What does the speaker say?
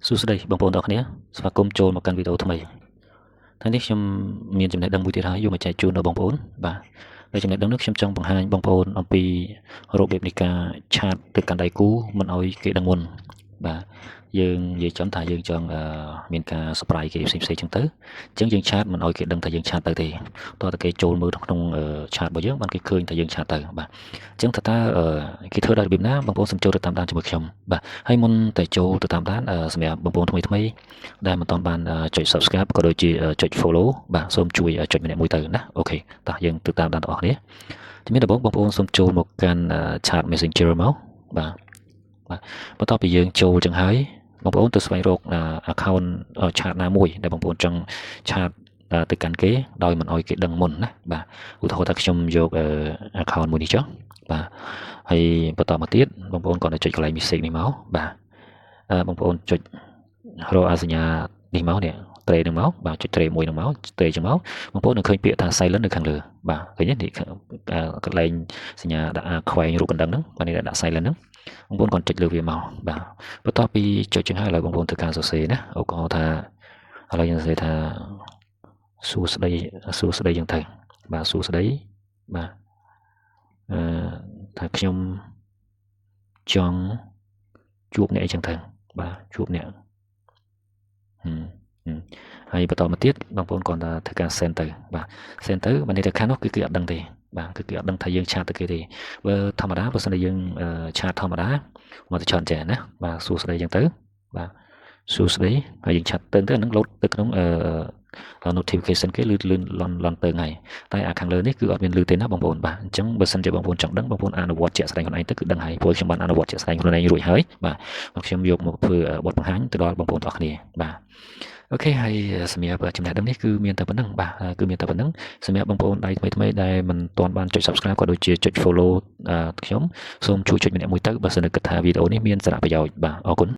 សួស្តីបងប្អូនទាំងអស់គ្នាស្វាគមន៍ចូលមកកាន់វីដេអូថ្មីថ្ងៃនេះខ្ញុំមានចំណេះដឹងមួយទៀតហើយយកមកចែកជូនដល់បងប្អូនបាទហើយចំណេះដឹងនេះខ្ញុំចង់បង្ហាញបងប្អូនអំពីរបៀបនៃការ chat ទៅកាន់ដៃគូមិនឲ្យគេដឹងមុនបាទយើងនិយាយចំថាយើងចង់មានការ surprise គេផ្សេងៗចឹងទៅអញ្ចឹងយើង chat មិនឲ្យគេដឹងថាយើង chat ទៅទេតោះតែគេចូលមើលក្នុង chat របស់យើងបានគេឃើញថាយើង chat ទៅបាទអញ្ចឹងថាតើគេធ្វើដោយរបៀបណាបងប្អូនសូមចូលទៅតាមដានជាមួយខ្ញុំបាទហើយមុនតែចូលទៅតាមដានសម្រាប់បងប្អូនថ្មីថ្មីដែលមិនទាន់បានចុច Subscribe ក៏ដូចជាចុច Follow បាទសូមជួយចុចម្នាក់មួយទៅណាOK តោះយើងទៅតាមដានទាំងអស់គ្នាជំរាបដំបូងបងប្អូនសូមចូលមកកាន់ Chat Messenger មកបាទបាទបន្ទាប់ពីយើងចូលចឹងហើយបងប្អូនទៅស្វែងរក account chat ណាមួយដែលបងប្អូនចង់ chat ទៅកាន់គេដោយមិនអោយគេដឹងមុនណាបាទឧទាហរណ៍ថាខ្ញុំយក account មួយនេះចុះបាទហើយបន្តមកទៀតបងប្អូនគ្រាន់តែចុចកន្លែង message នេះមកបាទបងប្អូនចុចរកអាសញ្ញានេះមកនេះត្រេនឹងមកបាទចុចត្រេមួយនឹងមកត្រេចឹងមកបងប្អូននឹងឃើញពាក្យថា silent នៅខាងលើបាទឃើញទេនេះកន្លែងសញ្ញាដាក់ខ្វែងរូបកណ្ដឹងហ្នឹងបាទនេះដាក់ silent ហ្នឹងបងប្អូនគ្រាន់ចុចលើវាមកបាទបន្ទាប់ពីចុចចឹងហើយឥឡូវបងប្អូនធ្វើការសរសេរណាឧទាហរណ៍ថាឥឡូវយើងសរសេរថាសួស្តីសួស្តីចឹងទៅបាទសួស្តីបាទអឺថាខ្ញុំចង់ជួបអ្នកអីចឹងទៅបាទជួបអ្នកហើយបន្តមកទៀតបងប្អូនគ្រាន់តែធ្វើការ send ទៅបាទ send ទៅបើនេះទៅខាងនោះគឺគេអត់ដឹងទេបាទគឺគេអត់ដឹងថាយើង chat ទៅគេទេបើធម្មតាបើសិនជាយើង chat ធម្មតាមកទៅ chat ចេះណាបាទសួស្តីចឹងទៅបាទសួស្តីហើយយើង chat ទៅទៅហ្នឹងលោតទៅក្នុងអឺ notification គេលឺលឿនលន់លន់ទៅហើយតែអាខាងលើនេះគឺអត់មានលឺទេណាបងប្អូនបាទអញ្ចឹងបើសិនជាបងប្អូនចង់ដឹងបងប្អូនអនុវត្តជាក់ស្ដែងខ្លួនឯងទៅគឺដឹងហើយព្រោះខ្ញុំបានអនុវត្តជាក់ស្ដែងខ្លួនឯងរួចហើយបាទខ្ញុំយកមកធ្វើបទបង្ហាញទៅដល់បងប្អូនទាំងអស់គ្នាបាទ OK ហើយសម្រាប់ចំណេះដឹងនេះគឺមានតែប៉ុណ្ណឹងបាទគឺមានតែប៉ុណ្ណឹងសម្រាប់បងប្អូនដៃថ្មីថ្មីដែលមិនទាន់បានចុច Subscribe ក៏ដូចជាចុច Follow ខ្ញុំសូមជួយចុចម្នាក់មួយទៅបើសិនជាគិតថាវីដេអូនេះមានសារៈប្រយោជន៍បាទអរគុណ។